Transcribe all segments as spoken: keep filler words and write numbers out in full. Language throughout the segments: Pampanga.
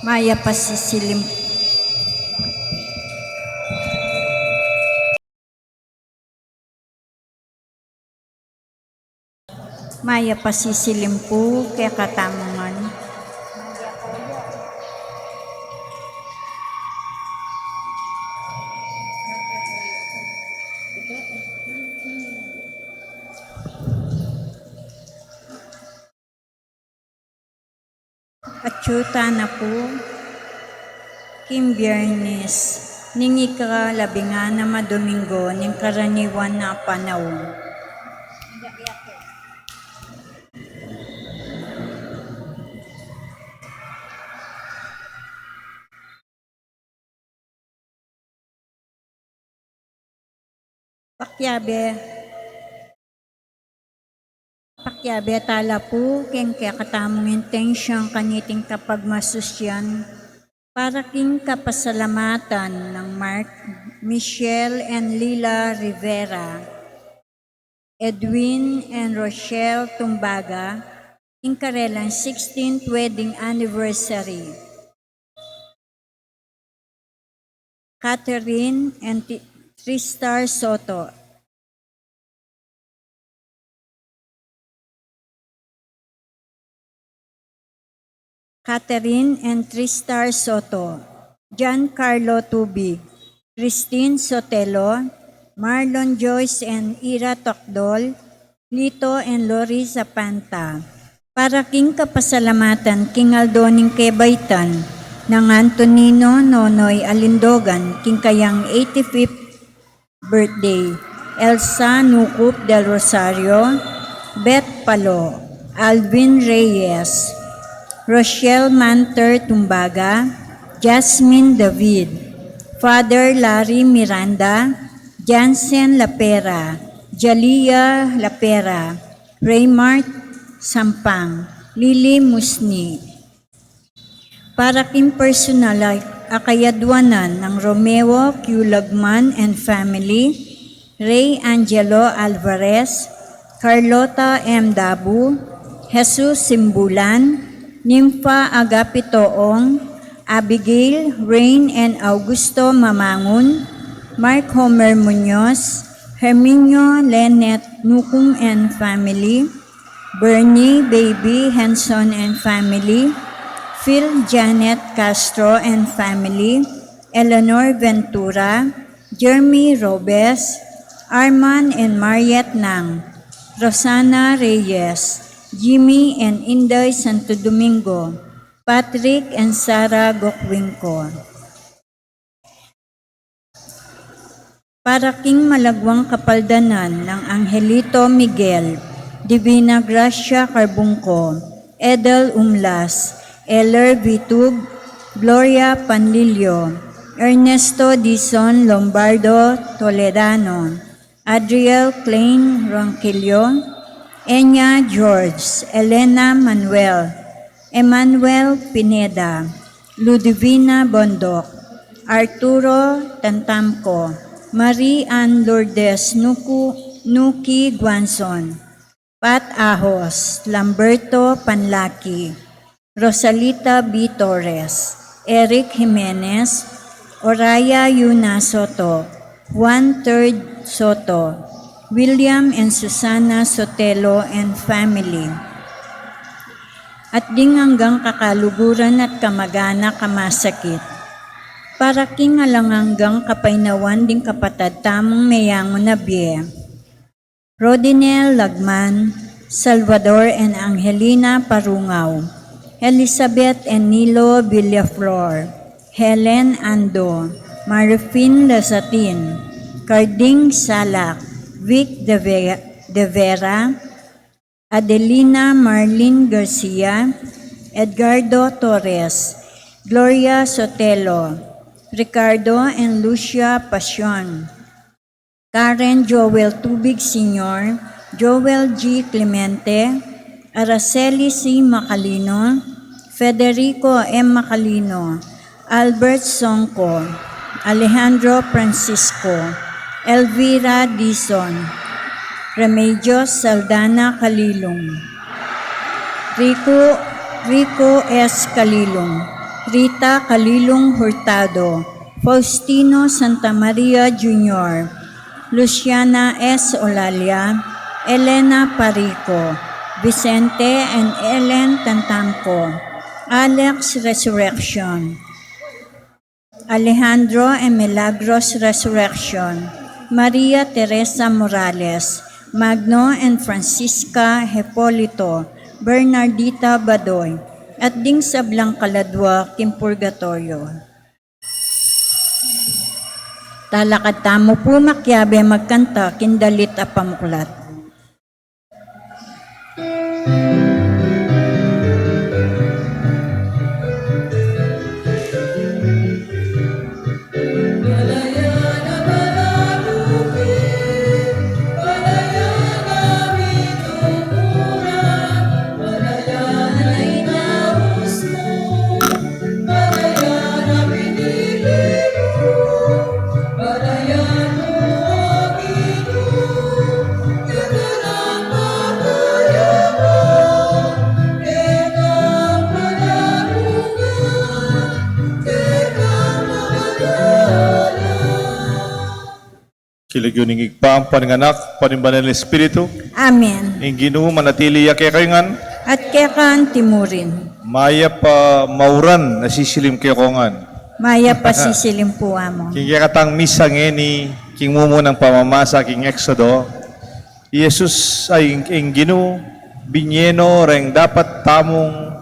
Mayap a sisilim-, mayap a sisilim pu kekatamu ngan. Atyu tana pu king Biyernes, ning ika labing anam a Domingo ning karaniwan a panaun. Pakiabe, pakiabe tala pu king kekatamung intensyang kaniting kapagmasusyan para king kapasalamatan nang Mark, Michelle and Lila Rivera, Edwin and Rochelle Tumbaga, ing karelang sixteenth wedding anniversary. Catherine and Ti-, Tristar Soto. Catherine and Tristar Soto, Giancarlo Tubig, Christine Sotelo, Marlon Joyce and Ira Tocdol, Lito and Lori Zapanta. Para king kapasalamatan king aldo ning kebaitan nang Antonino Nonoy Alindogan king kayang eighty-fifth birthday, Elsa Nucup del Rosario, Beth Palo, Alvin Reyes, Rochelle Manter Tumbaga, Jasmine David, Father Larry Miranda, Jansen Lapera, Jalia Lapera, Raymart Sampang, Lily Musni. Para king personal a, a kayadwanan nang Romeo Q Lagman and family, Ray Angelo Alvarez, Carlota M Dabu, Jesus Simbulan, Nympha Agapito Ong, Abigail, Rain and Augusto Mamangun, Mark Homer Muñoz, Herminio Lenet Nucum and family, Bernie Baby Henson and family, Phil Janet Castro and family, Eleanor Ventura, Jeremy Robes, Arman and Mariet Nang, Rosana Reyes, Jimmy and Inday Santo Domingo, Patrick and Sarah Gocwinco. Para king malagwang kapaldanan nang Angelito Miguel, Divina Gracia Carbungco, Edel Umlas, Eller Vitug, Gloria Panlilio, Ernesto Dizon Lombardo Toledano, Adriel Klein Ronquillo, Enya George, Elena Manuel, Emmanuel Pineda, Ludivina Bondoc, Arturo Tantamco, Marie Ann Lourdes Nuku-, Nuki Guanzon, Pat Ahos, Lamberto Panlaki, Rosalita B Torres, Eric Jimenez, Oraya Yuna Soto, Juan Third Soto, William and Susana Sotelo and family. At ding anggang kakaluguran at kamag-anak a masakit. Para king alang anggang kapainawan ding kapatad tamung meyangu na bie. Rodinel Lagman, Salvador and Angelina Parungao, Elizabeth and Nilo Villaflor, Helen Ando, Marifin Lasatin, Carding Salak, Vic de Ve-, de Vera, Adelina Marlin Garcia, Edgardo Torres, Gloria Sotelo, Ricardo and Lucia Pasion, Karen Joel Tubig Senior, Joel G Clemente, Araceli C Macalino, Federico M Macalino, Albert Songco, Alejandro Francisco, Elvira Dizon, Remedios Saldana Calilung, Rico, Rico S Calilung, Rita Calilung Hurtado, Faustino Santa Maria Junior, Luciana S. Olalia, Elena Parico, Vicente and Ellen Tantamco, Alex Resurrection, Alejandro and Milagros Resurrection, Maria Teresa Morales, Magno and Francisca Hipolito, Bernardita Badoy, at ding sablang kaladwa king purgatoryo. Talakad tamu pu makiabe magkanta king dalit a pamuklat. King lagyu ning Ibpa, ampo ning Anak, ampo ning Banal a Espiritu. Amen. Ing Ginu manatili ya kekayu ngan. At keka anti mu rin. Mayap a mauran a sisilim kekongan. Mayap a sisilim pu, Among. King kekatang misa ngeni, king mumunang pamamasa king Exodo, i Jesus, ay, ing, ing Ginu, binye no reng dapat tamung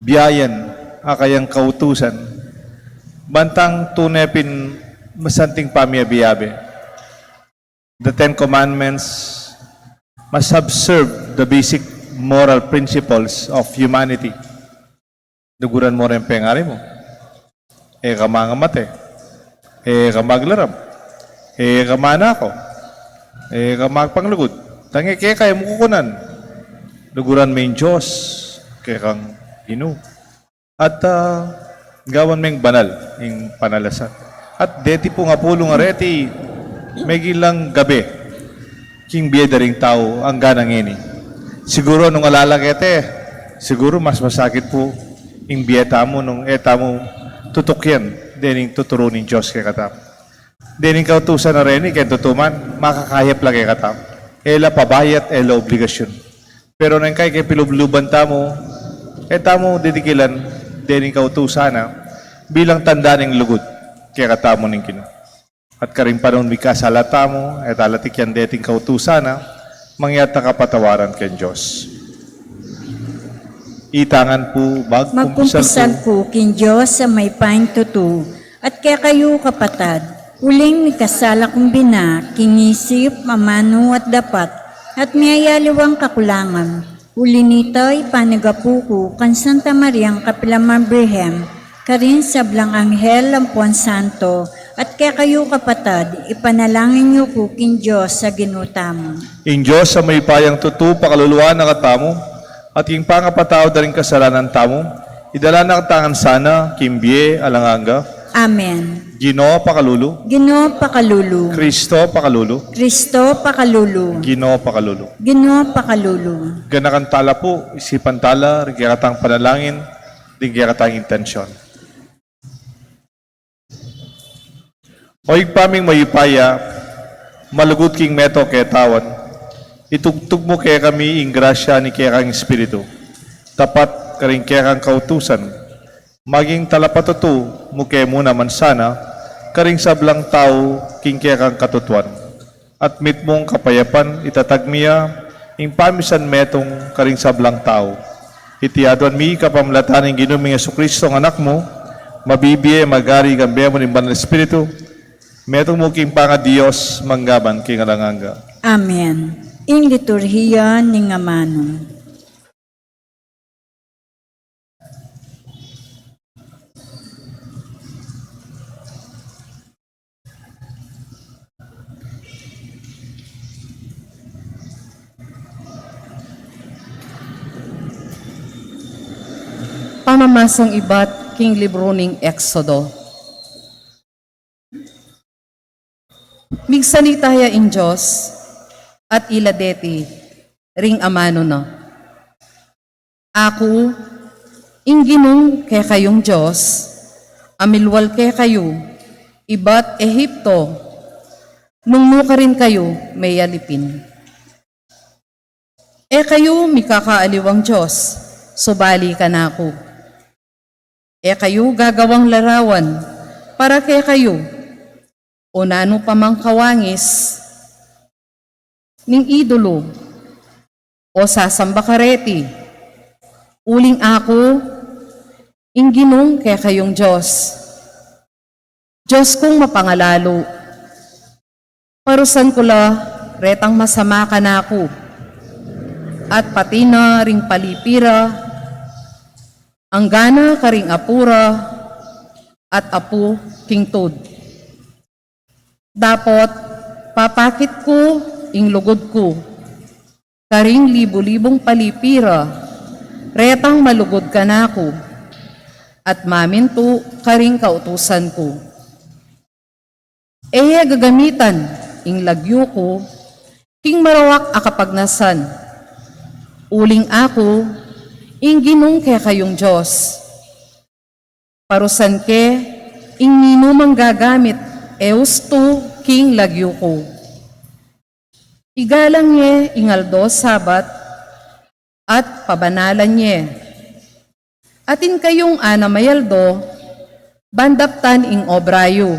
biayan a kayang kautusan, bantang tune pin masanting pamiabe-abe. The Ten Commandments must subserve the basic moral principles of humanity. Luguran mo reng pengari mu. E ka mangamate. E ka maglarab. E ka manako. E ka magpanglugud. Tang e keka e mu kukunan. Luguran me ing Dios, kekang Ginu. At, ah, gawan meng banal ing panalasan. At deti pung apulung areti, meging lang gabe king bie da ring tau angga na ngeni. Siguru nung ala la keti, siguru mas masakit pu ing bie tamu nung e tamu tutukyan dening tuturu ning Dios kekatamu. Dening kautusan a reni, keng tutu man, makakayap la kekatamu. E la pabayat, e la obligasyun. Pero nung kaya keng pilubluban tamu, e tamu didikilan dening kautusan na bilang tanda ning lugud kekatamu ning Ginu. At karing panaun mikasala tamu, e tala tikyan deting kautusan na, mangyat a kapatawaran keng Dios. Itang ngan pu, magkumpisal Magkumpisal ku. ku king Dios a mayupayang tutu, at kekayu kapatad, uling mikasala kung bina, king isip, amanu at dapat, at miyayaliwang kakulangan. Uli nita, ipanyawad ku kang Santa Mariang kapilan man Birhen, karing sablang anghel ampon santo, at kekayu kapatad, ipanalangin yu ku king Dios a Ginu tamu. Ing Dios a mayupayang tutu pakaluluan na katamu, at ing pangapatawad da ring kasalanan tamu, idala na katamu ngan sana king bie alang angga. Amen. Ginu pakalulu. Ginu pakalulu. Kristo pakalulu. Kristo pakalulu. Ginu pakalulu. Ginu pakalulu. Ganakan tala pu, isipan tala ring kekatang panalangin, ring kekatang intensyon. O Ibpa ming mayupaya, malugud king metung a ketawan, itubud mu kekami ing grasya ning kekang Espiritu, tapat karing kekang kautusan, maging talapatutu mu kemu naman sana karing sablang tau king kekang katutuan. At mitmung kapayapan itatag mi ya ing pamisan metung karing sablang tau. Iti aduan mi kapamilatan ning Ginu ming Jesucristo a Anak mu, mabibie, magari, kambe mu ning Banal Espiritu, metung mu king pangaDios, mangga man king alang angga. Amen. Ing liturhiya ning amanu. Pamamasang ibat king libru ning Exodo. Migsalita ya ing Dios, at ila deti ring amanu na. Aku, Ing Ginung kekayung Dios, a milwal kekayu ibat Egipto, nung nukarin kayu meyalipin. E kayu mikakaaliwang Dios, subali kanaku. E kayu gagawang larawan para kekayu, o nanu pa mang kawangis ning idulu, o sasamba kareti, uling aku, ing Ginung kekayung Dios, Dios kung mapangalalu. Parusan ku la retang masama kanaku, at pati na ring palipi ra, anggana karing apu ra, at apu king tud. Dapot papakit ku ing lugud ku karing libu-libung palipi ra, retang malugud kanaku, at mamintu karing kautusan ku. E ye gagamitan ing lagyu ku king marawak a kapagnasan, uling aku, ing Ginung kekayung Dios, parusan ke ing ninumang gagamit e ustu king lagyu ku. Igalang ye ing aldo Sabat at pabanalan ye. Atin kayung anam a aldo ban daptan ing obra yu.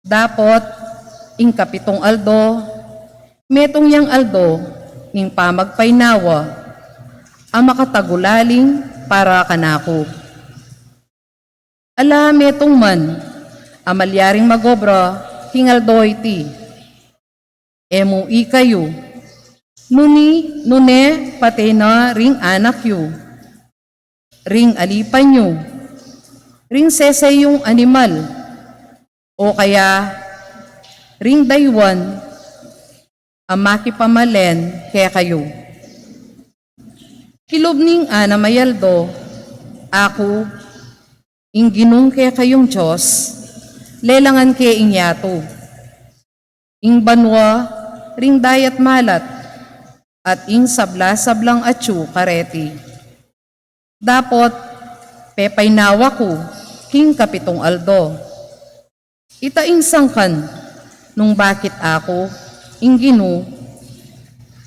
Dapot ing kapitung aldo, metung yang aldo ning pamagpainawa a makatagulaling para kanaku. Ala metung man a malyaring magobra king aldo iti, e mu ikayu, nuni, nune pati na ring anak yu, ring alipan yu, ring sese yung animal, o kaya ring daywan a makipamalen kekayu. Kilub ning anam a aldo, aku, ing Ginung kekayung Dios, lelangan ke ing yatu, ing banua, ring dayat malat, at ing sabla-sablang atyu kareti. Dapot pepainawa ku king kapitung aldo. Ita ing sangkan nung bakit aku, ing Ginu,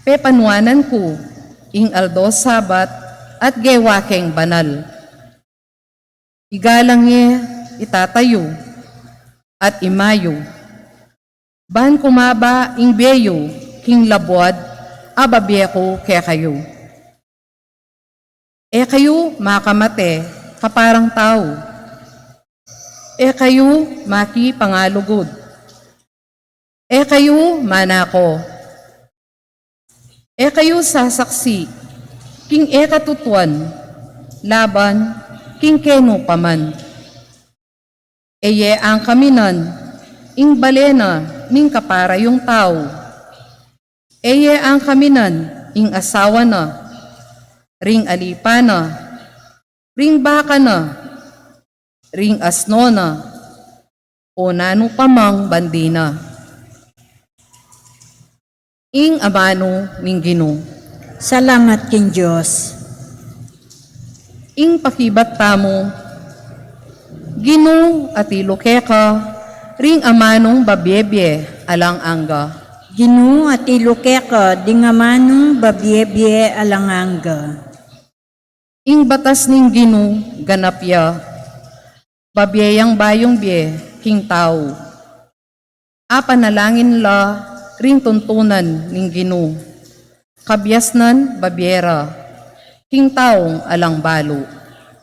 pepanuanan ku ing aldo Sabat at gewa keng banal. Igalang ye i tata yu at i ama yu, ban kumaba ing bie yu king labuad a babie ku kekayu. E kayu makamate kaparang tau. E kayu makipangalugud. E kayu manako. E kayu sasaksi king e katutuan laban king kenu pa man. E ye angkaminan ing bale na ning kapara yung tau. E ye angkaminan ing asawa na, ring alipa na, ring baka na, ring asno na, o nanu pa mang bandi na. Ing amanu ning Ginu. Salamat king Dios. Ing pakibat tamu. Ginu, atilu keka ring amanung babie-bie alang angga. Ginu, atilu keka ding amanung babie-bie alang angga. Ing batas ning Ginu ganap ya, babie yang bayung bie king tau. Apanalangin la ring tuntunan ning Ginu, kabiasnan babie ra king taung alang balu.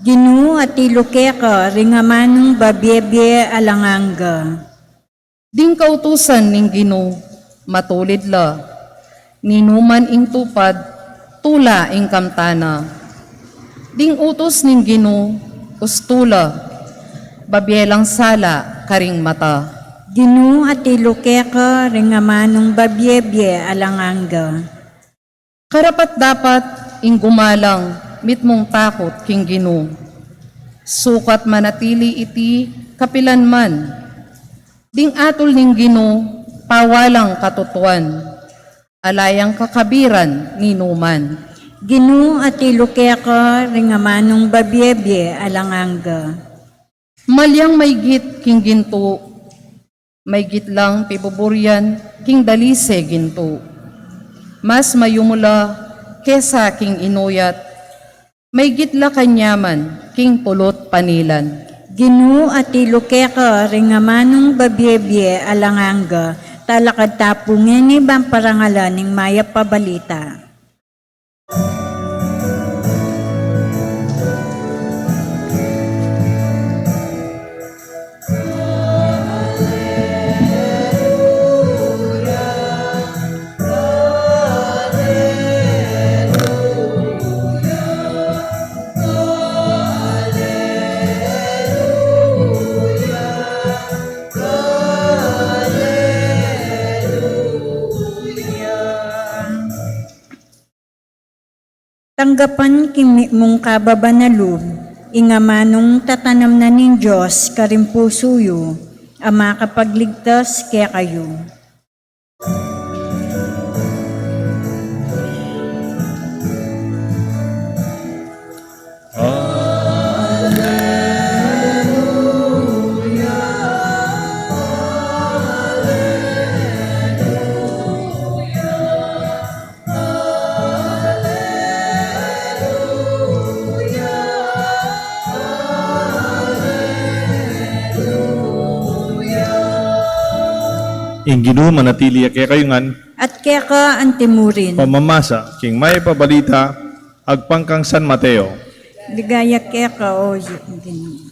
Ginu, atilu keka ring amanung babie-bie alang angga. Ding kautusan ning Ginu matulid la, ninuman ing tupad tula ing kamtan na. Ding utus ning Ginu ustu la, babie lang sala karing mata. Ginu, atilu keka ring amanung babie-bie alang angga. Karapat-dapat ing gumalang mitmung takut king Ginu. Sukat manatili iti kapilan man. Ding atul ning Ginu pawalang katutuan, ala yang kakabiran ninuman. Ginu, atilu keka ring amanung babie-bie alang angga. Malyang maygit king gintu, maygit lang pibuburian king dalise gintu. Mas mayumu la kesa king inuyat, maygit la kanyaman king tulut panilan. Ginu, atilu keka ring amanung babie-bie alang angga, talakad ta pu ngeni ban parangalan ing mayap a balita. Tanggapan king mitmung kababan a lub ing amanung tatanam na ning Dios karing pusu yu, a makapagligtas kekayu. Ing Ginu manatili ya kekayu ngan. At keka antimurin. Pamamasa king mayap a balita agpang kang San Mateo. Ligaya keka, O Ginu.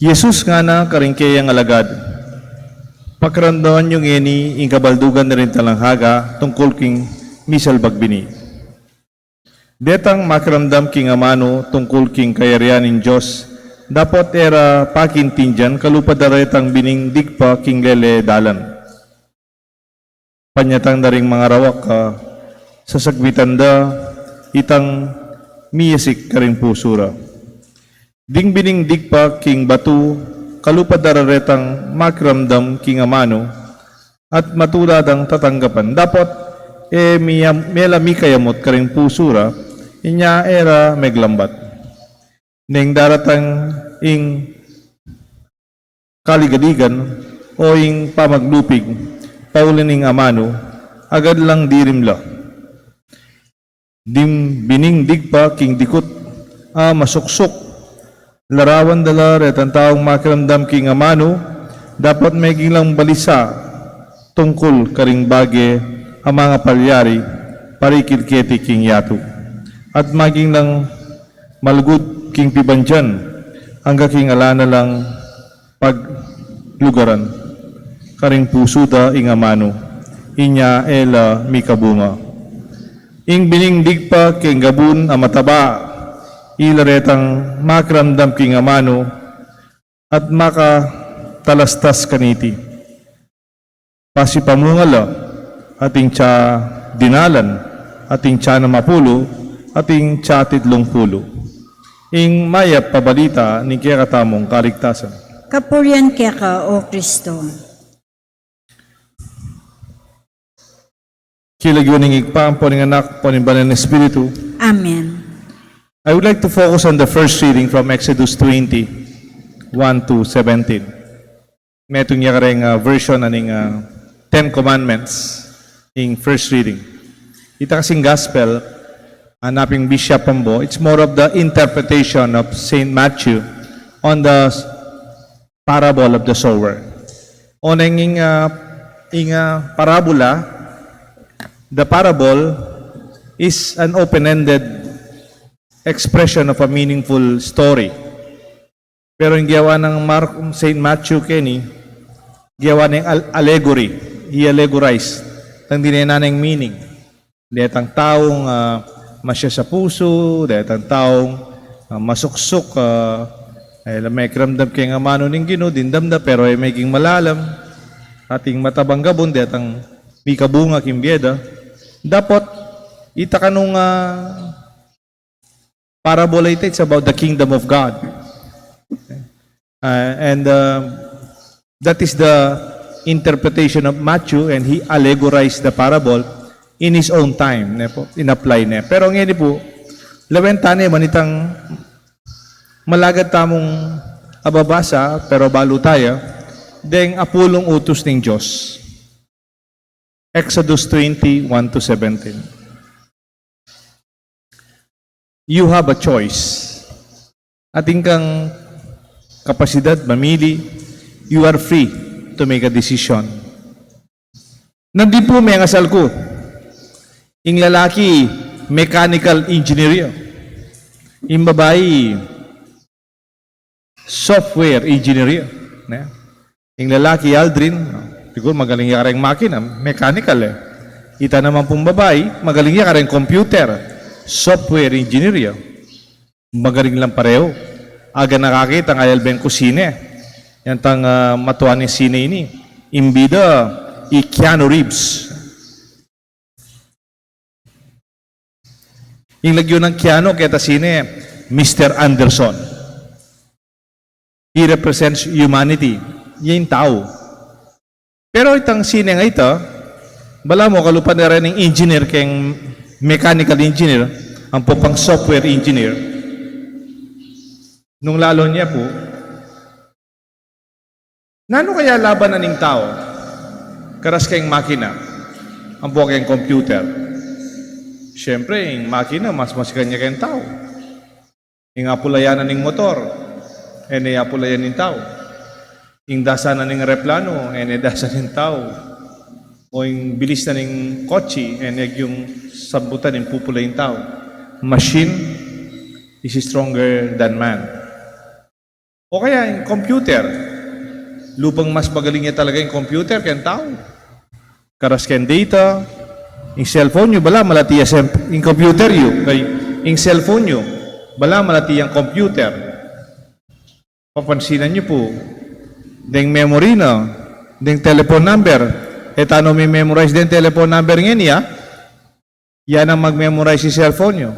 Jesus ngana karing keyang alagad, pakiramdaman yu ngeni ing kabaldugan na ring talanghaga tungkul king misalbag bini. Detang makiramdam king amanu tungkul king kayarian ning Dios, dapot e ra pakiintindian kalupa da retang bining digpa king lele dalan. Panyatang da ring mangarawak a sasagpitan da itang miyasik karing pusu ra. Ding bining digpa king batu, kalupa da retang makiramdam king amanu, at matula dang tatanggapan. Dapot e miyam-, mela mikayamut karing pusu ra, inya e ra meglambat. Neng daratang ing kaligaligan o ing pamaglupig pauli ning amanu, agad lang dirim la. Ding bining digpa king dikut a masuksuk, larawan da la retang taung makiramdam king amanu, dapot meging lang balisa tungkul karing bage a mangapalyari parikil keti king yatu. At maging lang malugud king pibandian, angga king ala na lang paglugaran karing pusu da ing amanu, inya e la mikabunga. Ing bining digpa king gabun a mataba, ila retang makiramdam king amanu, at makatalastas kaniti. Pasipamunga la, atin tsa dinalan, atin tsa anam a pulu, atin tsa atlung pulu. Ing mayap a balita ning kekatamung kaligtasan. Kapurian keka, O Kristo. King lagyu ning Ibpa, ampo ning Anak, ampo ning Banal a Espiritu. Amen. I would like to focus on the first reading from Exodus twenty, one to seventeen. Metung ya kareng, ah, version na ning, ah, Ten Commandments ing first reading. Ita kasing gospel, ah, napin bisya pambo, it's more of the interpretation of Saint Matthew on the parable of the sower. Oneng ing, ah, ing, ah, parabola, the parable is an open-ended expression of a meaningful story. Pero ing gewa nang Mark, Saint Matthew keni, gewa neng al-, allegory, i-allegorize, nang dine na neng meaning. Detang taung, ah, masya sa pusu, detang taung, ah, masuksuk, ah, e la mekiramdam keng amanu ning Ginu, dimdam da, pero e meging malalam, atin matabang gabun, detang mikabunga king bie da. Dapot, ita kanung, ah, parabola ita, it's about the kingdom of God. Uh, and, uh, that is the interpretation of Matthew, and he allegorized the parable. in his own time, ne pu, in-apply ne. Pero ngeni pu, lawen tane man itang malagad tamung ababasa, pero balu taya, deng apulung utus ning Dios. Exodus twenty, one to seventeen. You have a choice. Atin kang kapasidad mamili. You are free to make a decision. Nandin pu mengasal ku. Ing lalaki, mechanical engineer ya. Ing babai, software engineer ya. Ne? Ing lalaki, Aldrin, siguru magaling ya kareng makina, mechanical e. Ita naman pung babai, magaling ya kareng computer, software engineer ya. Magaling lang pareho. Aga na kaki itang ayalbe ku sine. Yan tang, ah, matua ning sine ini. Ing bida, i Keanu Reeves. Ing lagyu nang Keanu keta sine, Mister Anderson. He represents humanity. Iya ing tau. Pero itang sine a ita, balamu kalupa na rin ing engineer keng mechanical engineer, ampo pang software engineer. Nung lalu ne pu, nanu kaya laban na ning tau? Karas keng makina, ampo keng computer. Siyempre, ing makina, mas masikan ya keng tau. Ing apulayan na ning motor, e ne apulayan ning tau. Ing dasan na ning eroplano, e ne dasan ning tau. O ing bilis na ning kotse, e ne agyung sambutan ing pupula ning tau. Machine is stronger than man. O kaya ing computer. Lupang mas magaling ya talaga ing computer keng tau. Karas keng data, ing cellphone yu, balamu malati ya sem-, ing computer yu, kay, ing cellphone yu, balamu malati yang computer. Papansinan yu pu, deng memory na, deng telephone number, e tano mi-memorize deng telephone number ngeni, a? Yan ang mag-memorize ing cellphone yu.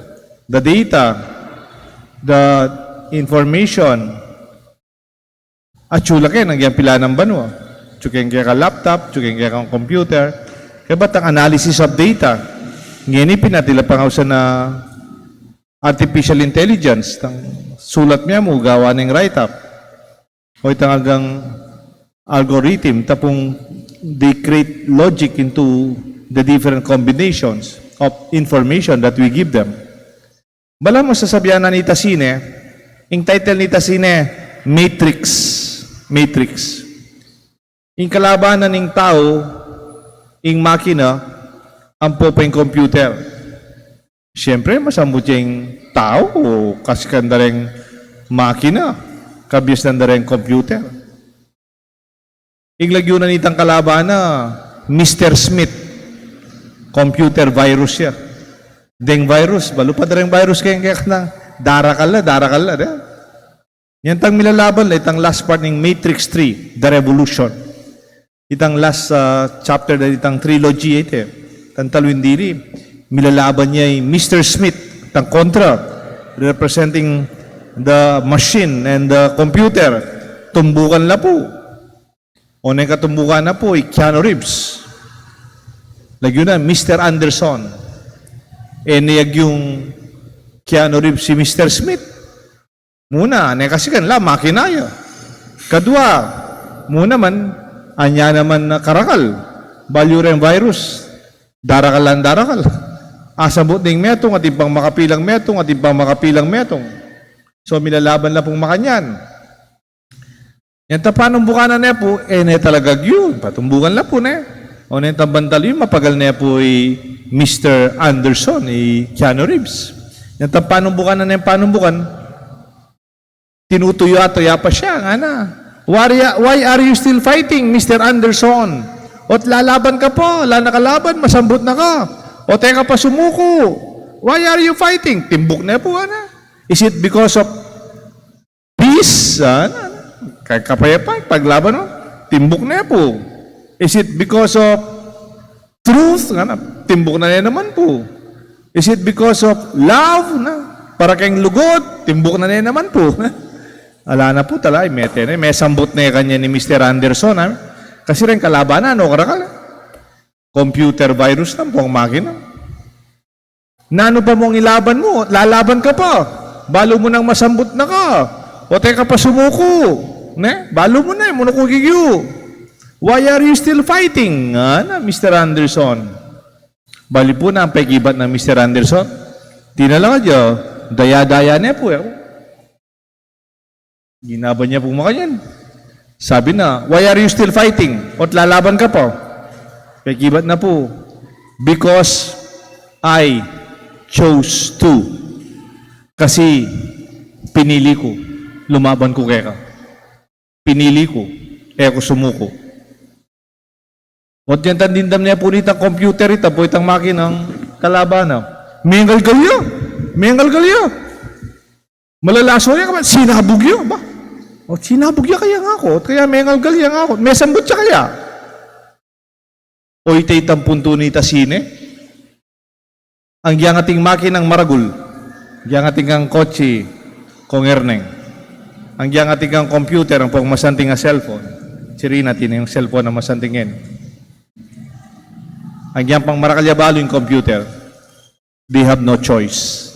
The data, the information. Atyu la keng agyang pilanang banua. Atyu keng keka laptop, atyu keng keka computer. Kaybat ang analysis of data. Ngeni pin atin la pang ausan a artificial intelligence. Itang sulat me mu, gawa neng write-up. O itang agang algorithm, tapung they create logic into the different combinations of information that we give them. Balamu sasabian na nita sine, ing title nita sine, Matrix. Matrix. Ing kalaban na ning tau, ing makina, ampo pa ing computer. Siyempre, masambut ya ing tau, kasikan da reng makina, kabiasan da reng computer. Ing lagyu na nitang kalaban na, Mister Smith, computer virus ya. Deng virus, balu pa da reng virus keng kekana, darakal la, darakal la, de. Yan tang milalaban la, itang last part ning Matrix three, The Revolution. Itang last, ah, chapter na itang trilogy ita. Itang talu ing dili, milalaban ya i Mister Smith, itang kontra, representing the machine and the computer. Tumbukan la pu. O neng katumbukan na pu, i Keanu Reeves. Lagyu na, Mister Anderson. E ne agyung Keanu Reeves i Mister Smith. Muna, ne kasikan la, makina ya. Kadua, muna man, anya naman a karakal. Balu reng virus. Darakal lang darakal. Asambut ning metung, atin pang makapilang metung, atin pang makapilang metung. So, milalaban la pung makanyan. Yan tang panumbukan na ne pu, e ne talaga agyu, patumbukan la pu ne. O ne, tang bantal yu, mapagal ne pu i Mister Anderson, i Keanu Reeves. Yan tang panumbukan na ne, panumbukan. Tinutuya-tuya pa siya, ngana, "Why are, why are you still fighting, Mister Anderson? Ot lalaban ka pa, ala na kalaban, masambut na ka. Ot e ka pa sumuko. Why are you fighting?" Timbuk ne pu, ngana. "Is it because of peace?" Ngana. Ka-, kapayapan, paglaban mo. Timbuk ne pu. "Is it because of truth?" Ngana, timbuk na ne naman pu. "Is it because of love?" Na, para keng lugud, timbuk na ne naman pu. Ala na pu, talay, mete ne, mesambut ne kanyan i Mister Anderson, ha? Kasi reng kalaban na, no, karakal, ha? Computer virus na pu ing makina. Nanu pa mung ilaban mu, lalaban ka pa. Balu mu nang masambut na ka. O te ka pa sumuku. Ne? Balu mu na, e mu na ku gigyu. Why are you still fighting? Ngana, Mister Anderson. Bali pu na ing pekibat nang Mister Anderson. Tinalakad ya, daya-daya ne pu, e. Ginaban ya pu makanyan. Sabi na, "Why are you still fighting?" O't lalaban ka pa. Pekibat na pu, "Because I chose to." Kasi pinili ku, lumaban ku keka. Pinili ku, e ku sumuku. O't yan tang dimdam ne pu nitang computer, ita pu itang makinang kalaban na. Mengalgal ya! Mengalgal ya! Malalaso ya, kabat sinabug ya, ba? O, sinabug ya kaya ngaku, o't kaya mengalgal ya ngaku, mesambut ya kaya. O, ita itang puntu nita sine. Agyang atin makinang maragul, agyang atin kang kotsi, Kong Erneng. Agyang atin kang computer, ampong masanting a cellphone. Sirina, atin yang cellphone a masanting yan. Agyang pang marakal ya balu ing computer. They have no choice.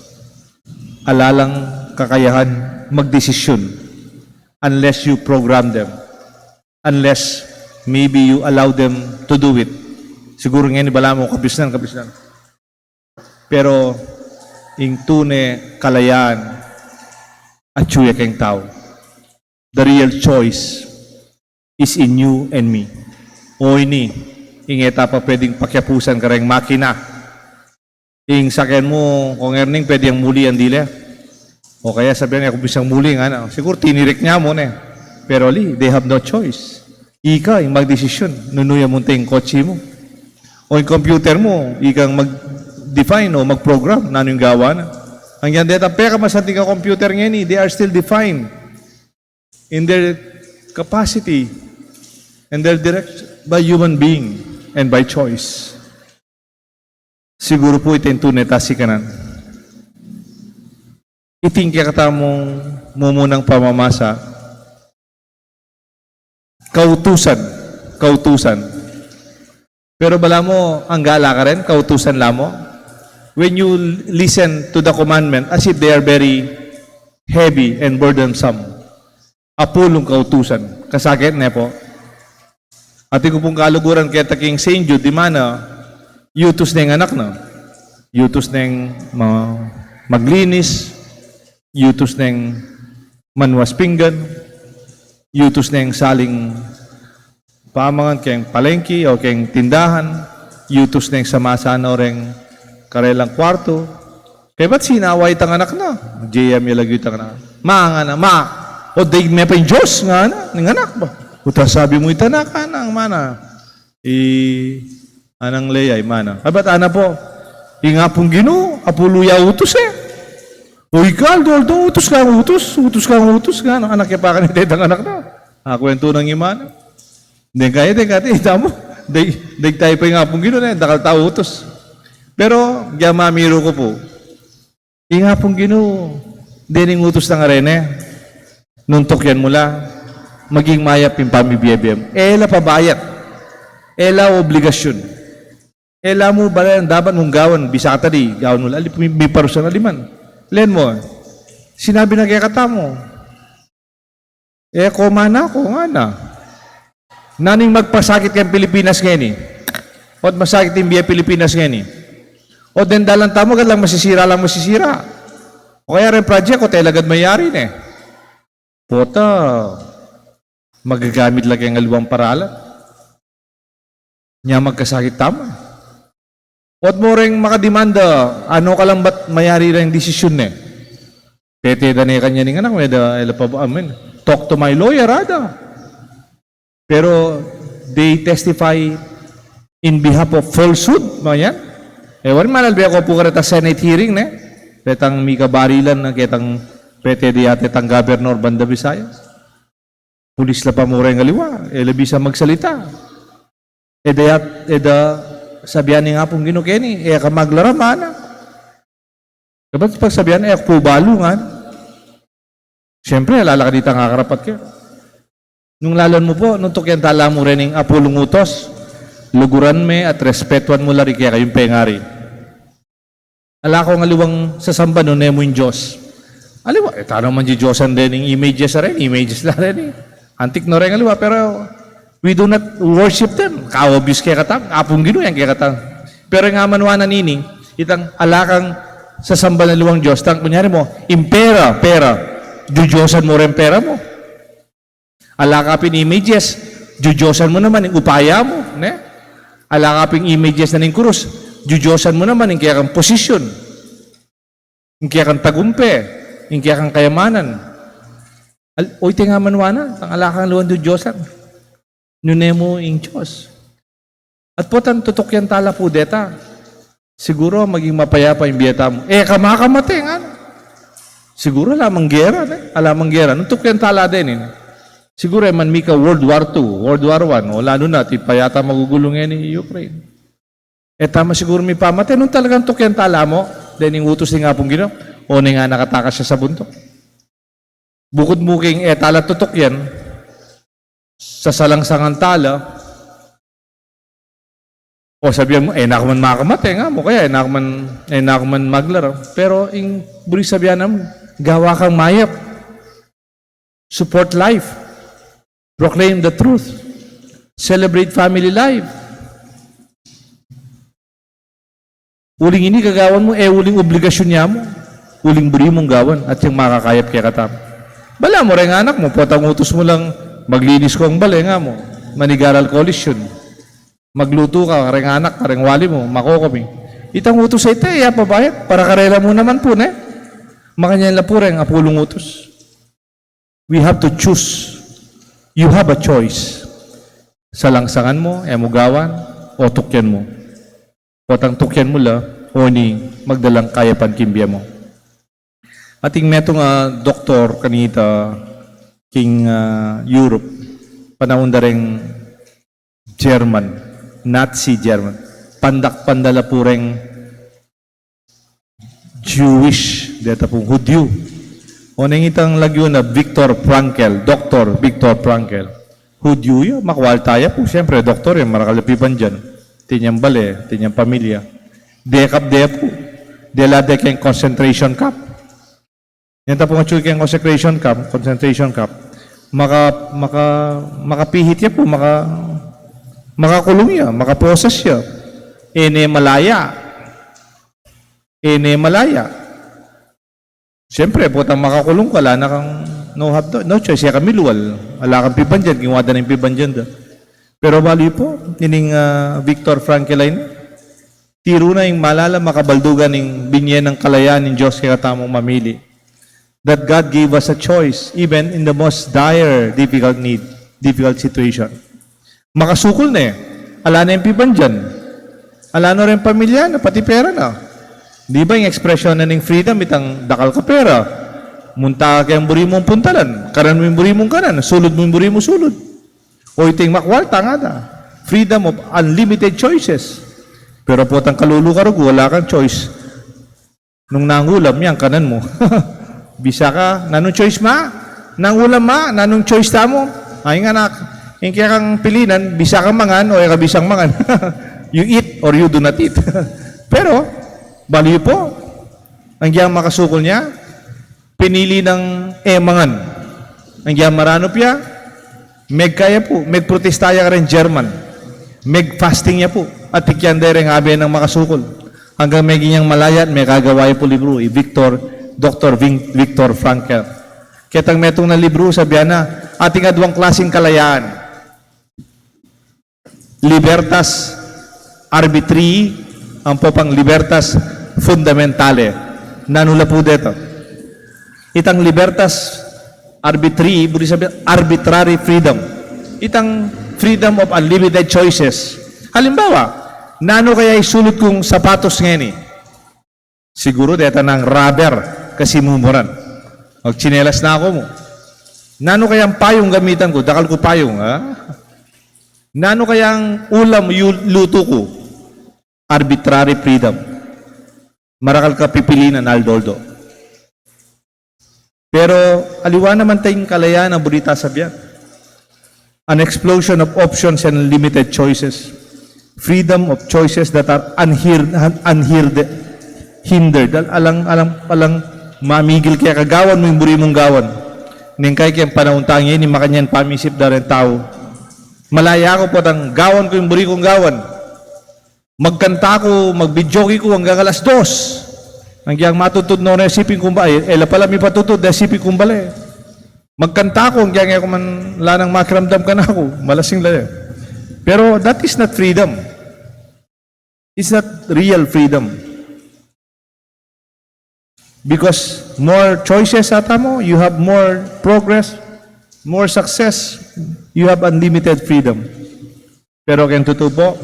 Ala lang kakayahan magdesisyun unless you program them. Unless maybe you allow them to do it. Siguru ngeni balamu, kabisnan, kabisnan. Pero ing tune kalayaan, atyu ya keng tau. The real choice is in you and me. O ini, ing e ta pa pwedeng pakiapusan kareng makina. Ing saken mu, Kong Erning, pwede yang muli yang dile. O kaya sabian, "E ku bisang muli," ngana. Siguru tinirik ne mu, ne. Pero ali, they have no choice. Ika ing magdesisyun nung nanu ya munta ing kotsi mu. O ing computer mu, ikang mag-define o mag-program nanu ing gawa na. Agyang detang pekamasanting a computer ngeni, they are still defined in their capacity and their direct by human being and by choice. Siguru pu ita ing tune ta sikanan. Iti ing kekatamung mumunang pamamasa, kautusan, kautusan. Pero balamu, anggala karin, kautusan la mu. When you listen to the commandment, as if they are very heavy and burdensome. Apulung kautusan. Kasakit ne pu. Atin ku pung kaluguran keta king Saint Jude, dimana, yutus neng anak na. Yutus neng ma-, maglinis, yutus neng manuas pinggan, yutus neng saling pamangan keng palengke o keng tindahan, yutus neng sama sana reng karelang kuartu. Kaybat sinawa itang anak na. J M ya lagyu itang anak. "Ma," ngana, "ma, o daig me pa ing Dios," ngana ning anak ba. Uta sabi mu ita anak, ngana, mana. I, anang Leia, i mana. Kaybat ana pu, ing Apung Ginu, apulu ya utus e. O ika, aldo-aldo, utus kang utus, utus kang utus, ngana, anak ya pa kanita itang anak na. Aku yang tunang i mana. Deng kaya, deng kaya, ita mu. Daig, daig tayu pa ing Apung Ginu, ne, dakal tau utus. Pero, gya mamiru ku pu. Ing Apung Ginu, dening utus na ngeni, nung tukyan mu la, maging mayap ing pamibie-bie mu. E la pabayat. E la obligasyun. E la mu balayan dapat mung gawan, bisa ka tadi, gawan mu la, ali, mi-, miparusan ali man. Len mu, sinabi na kekatamu, "E ko, mana ko," ngana. Nanu ing magpasakit keng Pilipinas ngeni? O't masakit ing bie Pilipinas ngeni? O't deng dalan tamu, agad lang masisira, lang masisira. O kaya reng project, o't e la agad mayari ne. Pota, magagamit la keng aliwang paralan. Nya magkasakit tamu. O't mu reng makadimanda, anu ka lang ba't mayari reng desisyun ne? Pete da ne kanyan ing anak, me da, e la pa, I mean, talk to my lawyer, ada. Pero they testify in behalf of falsehood, mga yan. E, wari, manalbe ku pu kareta Senate hearing, ne? Retang mika barilan na ketang pete da yata itang gobernador banda Visayas. Pulis la pa mu reng aliwa, e la bisa magsalita. E da yat-, e da sabian ning Apung Ginu keni, e ka maglaram, ngana. Dapat pagsabian, e ku pu balu, ngana. Siyempre, lalakad itang akarapat ke. Nung laluan mu pu, nung tukyan tala mu reng apulung utus, Luguran me at respetuan mu la ri kekayung pengari. Ala kang aliwang sasamban nune mu ing Dios. Aliwa, e, tana man didiosan reni ing images reni, images la reni. Antik no reng aliwa, pero we do not worship them. Ka-obvious kekatamu, Apung Ginu yang kekatamu. Pero ing amanuan na nini, itang ala kang sasamban aliwang Dios, tang kunyari mu, ing pera, pera, didiosan mu reng pera mu. Ala ka pin images, didiosan mu naman ing upaya mu, ne? Ala ka pin images na ning kurus, didiosan mu naman ing kekang posisyon, ing kekang tagumpe, ing kekang kayamanan. Al-, o, iti nga man wana, tang ala kang aliwang didiosan. Nune mu ing Dios. At potang tutukyan tala pu deta. Siguru maging mapayapa ing bie tamu. E ka makamate ngana. Siguru ala mang gera, ne? Ala mang gera. Nung tutukyan tala deni, siguru e man mika World War Two, World War One, o lalo na, ati pa yata magugulu ngeni ing Ukraine. E tamu siguru mipamate, nung talagang tutukyan tala mu, deni ing utus ning Apung Ginu, o, nung anak a takas ya sa buntuk. Bukud mu king e tala tutukyan, sasalangsangan tala, o sabian mu, e na ku man makamate ngana mu, kaya e na ku man, e na ku man maglara. Pero ing buri sabian namu, gawa kang mayap. Support life. Proclaim the truth. Celebrate family life. Uling ini gagawan mu, e uling obligasyun ya mu. Uling buri mung gawan, at yang makakayap kekatamu. Balamu reng anak mu, potang utus mu lang, maglinis kang bale ngana mu. Manigaral kolisyon. Maglutu ka, reng anak, reng wali mu, makokomi. Itang utus a ita, e ya pabayad, para karela mu naman pu, ne? Makanyan la pu reng apulung utus. We have to choose. You have a choice. Salangsangan mu, e mu gawan, o tukyan mu. Potang tukyan mu la, o ini magdalang kayapan king bie mu. Atin metung a doktor kanita king, ah, Europe, panaun da reng German, Nazi German. Pandak-pandak la pu reng Jewish, deta pung Hudyu. O, neng itang lagyu na Viktor Frankl, Doktor Viktor Frankl. Hudyu ya, makwalta ya pu, siyempre, doktor ya, marakal ya pibandian. Atin yang bale, atin yang pamilya. Dekap de pu, dela de keng concentration camp. Yan ta pung atyu keng concentration camp, concentration camp. Maka, maka, makapihit ya pu, maka, makakulung ya, makaposes ya. E ne malaya. E ne malaya. Siyempre, potang makakulung ka, ala na kang, no have, no, no choice, e ka milual. Ala kang pibandian, ginwa da na ing pibandian da. Pero balu yu pu, ining, ah, Viktor Frankl a ini, tiru na ing malalam a kabaldugan ning binye nang kalayaan ning Dios kekatamung mamili. That God gave us a choice, even in the most dire, difficult need, difficult situation. Makasukul ne, ala ne ing pibandian. Ala no reng pamilya na, pati pera na. Di ba ing ekspresyon na ning freedom, itang dakal ka pera, munta ka keng buri mung puntalan, kanan mu ing buri mung kanan, sulud mu ing buri mung sulud. O iting makwalta ngana, freedom of unlimited choices. Pero potang kalulu ka rugu, ala kang choice. Nung nangulam, yang kanan mu. Bisa ka, nanung choice ma? Nangulam ma? Nanung choice tamu? Ay nga nak, ing kekang pilinan, bisa kang mangan o e ka bisang mangan. You eat or you do not eat. Pero, balu yu pu, anggiyang makasukul ya, pinili nang e mangan. Anggiyang maranup ya, megkaya pu, megprotesta ya kareng German. Megfasting ya pu, at tikyan de reng abe nang makasukul. Anggang meging yang malaya at mekagawa ya pu libru, i Viktor, Doktor Vin-, Viktor Frankl. Ketang metung na libru, sabian na, atin adwang klasing kalayaan. Libertas arbitrii, ampo pang libertas fundamentale. Nanu la pu deta? Itang libertas arbitrii, buri sabian arbitrary freedom. Itang freedom of unlimited choices. Halimbawa, nanu kaya isulut kung sapatos ngeni? Siguru deta nang rubber, kasi mumuran. Magtsinelas na ku mu. Nanu kayang payung gamitan ku? Dakal ku payung, ha? Nanu kayang ulam yu-, lutu ku? Arbitrary freedom. Marakal ka pipilinan aldo-aldo. Pero aliwa naman teng kalayaan a buri ta sabian. An explosion of options and limited choices. Freedom of choices that are unheard, unheard, hindered. Al-, alang, alang, alang mamigil kaya ka gawan mu ing buri mung gawan. Neng kaya keng panaun tang ini, makanyan pamisip da ring tau. Malaya ku potang gawan ku ing buri kung gawan. Magkanta ku, mag-videoke ku anggang alas dos. Anggang matutud no ne siping kumbale, e la pala mipatutud ne siping kumbale. Magkanta ku anggang e ku man lanang makiramdam kanaku, malasing la e. Pero that is not freedom. It's not real freedom. Because more choices a tamu, you have more progress, more success, you have unlimited freedom. Pero keng tutu pu,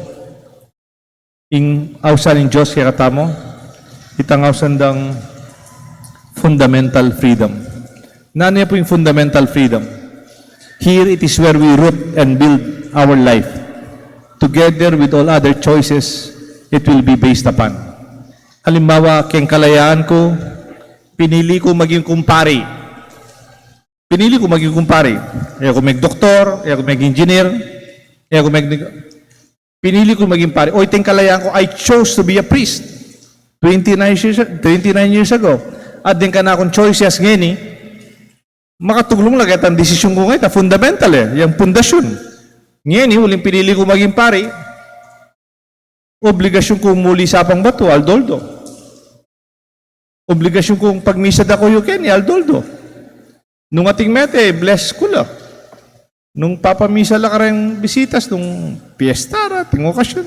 ing ausan ning Dios kekatamu, itang ausan dang fundamental freedom. Nanu ya pu ing fundamental freedom? Here it is where we root and build our life. Together with all other choices, it will be based upon. Halimbawa, keng kalayaan ku, pinili ku maging kumpari. Pinili ku maging kumpari. E ku magdoktor, e ku mag-engineer, e ku mag-, pinili ku maging pari. O, itang kalayaan ku, I chose to be a priest. Twenty-nine years, twenty-nine years ago. At deng kanakung choices ngeni, makatuglung la ketang desisyon ku ngeni, ta fundamental e, yang pundasyon. Ngeni, uling pinili ku maging pari, obligasyon ku muli sapang batu, aldo-aldo. Obligasyon kung pagmisa da kayu keni, aldo-aldo. Nung ating mete, bless ku la. Nung papamisa la kareng bisitas, nung piyesta ra, ating okasyon.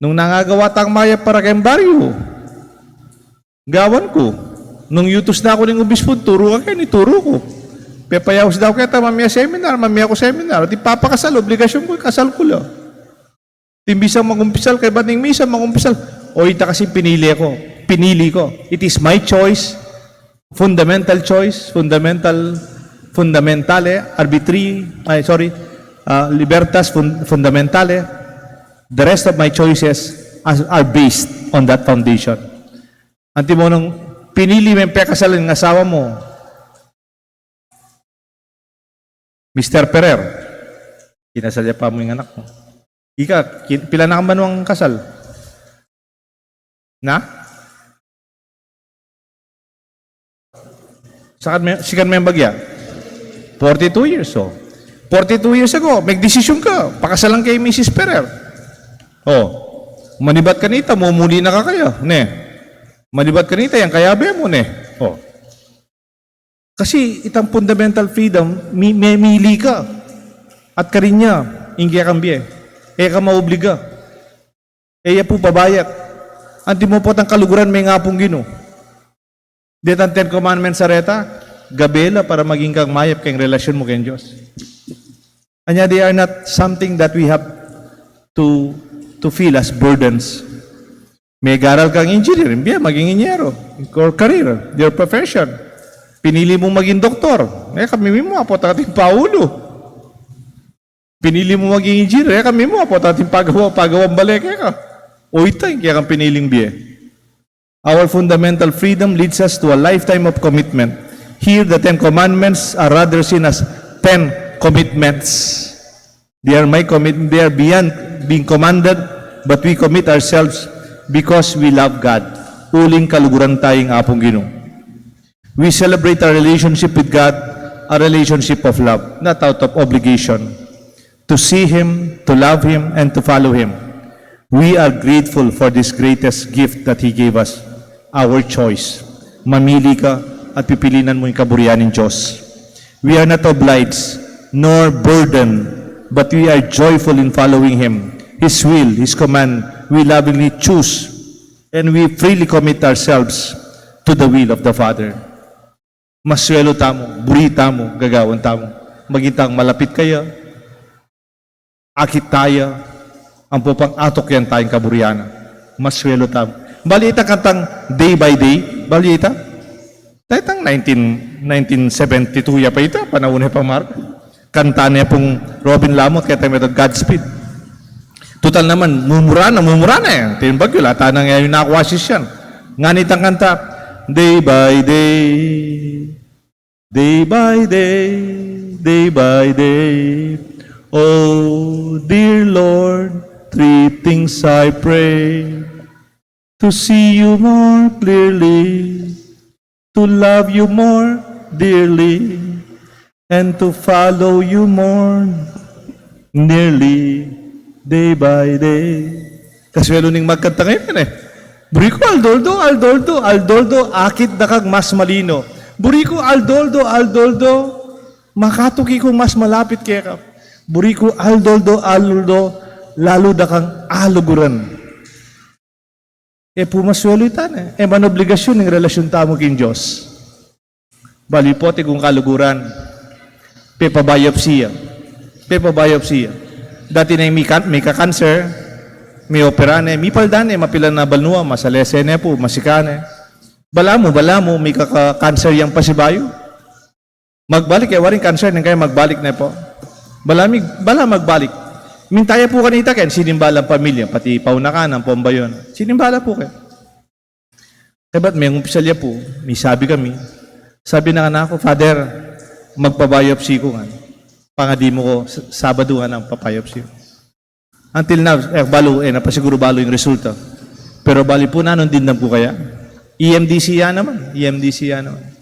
Nung nangagawa tang mayap para keng baryu, gawan ku. Nung yutus na ku ning obispo, turu ka keni, turu ku. Pepayaus da ku keta, mamie seminar, mamie ku seminar. At ipapakasal, obligasyon ku, kasal ku la. Ating bisang mangumpisal, kaybat ning misa, mangumpisal. O, ita kasi pinili ku. Pinili ku. It is my choice. Fundamental choice. Fundamental, fundamentale, arbitri, ay, sorry, ah, libertas fun-, fundamentale. The rest of my choices are, are based on that foundation. Antimo nung pinili meng pekasalan ing asawa mu, Mister Ferrer, kinasal ya pa mu ing anak mu. Ika, kin-, pila na kang banwang kasal? Na? Sikan me-, sikan me bagya? Forty-two years, o. Forty-two years ago, magdesisyon ka, pakasalan ka i Misis Ferrer. O, manibat kanita, mumuli na ka kaya, ne? Manibat kanita, yang kayabe mu, ne? O. Kasi itang fundamental freedom, mi-, memili ka. At karin ya ing kekang bie. E ka maobliga. E ya pu pabayat. Antimo potang kaluguran me ing Apung Ginu. Detang Ten Commandments a reta, gabe la para maging kang mayap keng relasyun mu keng Dios. Anya, they are not something that we have to, to feel as burdens. Megaral kang engineer, ing bie maging ingenyero, or career, your profession. Pinili mung maging doktor, e ka mimimu, apo ta ating paulu. Pinili mung maging engineer, e ka mimimu, apo ta ating pagawa, pagawang bale keka. O, ita ing kekang piniling bie. Our fundamental freedom leads us to a lifetime of commitment. Here, the Ten Commandments are rather seen as ten commitments. They are my commit-, they are beyond being commanded, but we commit ourselves because we love God. Uling kaluguran taya ning Apung Ginu. We celebrate our relationship with God, a relationship of love, not out of obligation. To see Him, to love Him, and to follow Him. We are grateful for this greatest gift that He gave us, our choice. Mamili ka at pipilinan mu ing kaburian ning Dios. We are not obliged nor burdened, but we are joyful in following Him, His will, His command. We lovingly choose and we freely commit ourselves to the will of the Father. Maswelu tamu, buri tamu, gagawan tamu. Maging tang malapit kaya, akit taya, ampo pang atukyan taya ing kaburian na. Maswelu tamu. Balu yu itang kantang Day by Day? Balu yu ita? Taya itang nineteen, nineteen seventy-two ya pa ita, panaun ne pang Mark. Kanta ne pung Robin Lamot, keta me ito Godspeed. Tutal naman, mumura na, mumura na e. Atin bagyu, ala ta nang e yu nakuasis yan. Ngana itang kanta, day by day, day by day, day by day. Oh, dear Lord, Three things I pray: to see you more clearly, to love you more dearly, and to follow you more nearly day by day. Kasuelu ning magkanta ngeni, e. Buri ku aldo-aldo, aldo-aldo, aldo-aldo, akit da kang mas malino. Buri ku aldo-aldo, aldo-aldo, makatuki kung mas malapit keka. Buri ku aldo-aldo, aldo-aldo, lalu da kang aluguran. E pu masuelu ita, ne? E man obligasyun ing relasyun tamu king Dios. Bali pu, atin kung kaluguran, pepa-biopsy ya. Pepa-biopsy ya. Dati ne mika-, mika-cancer, miopera ne, mipaldan ne, mapilan a banua, masalese ne pu, masika ne. Balamu, balamu, mika-cancer yang pasibayu. Magbalik e, waring cancer, nung kaya magbalik ne pu. Bala mi-, bala magbalik. Minta ya pu kanita, keng sinimba lang pamilya, pati pauna ka nang pambayu na. Sinimba la pu kaya. Kaybat mengumpisal ya pu, misabi kami. Sabi na kanaku, "Father, magpa-biopsy ku ngan. Pangadi mu ku, S-, Sabadu ngan ang pa-biopsy ku." Until now, e, balu, e, na pasiguru balu ing resulta. Pero bali pu, nanung dimdam ku kaya? E M D C ya naman, E M D C ya naman.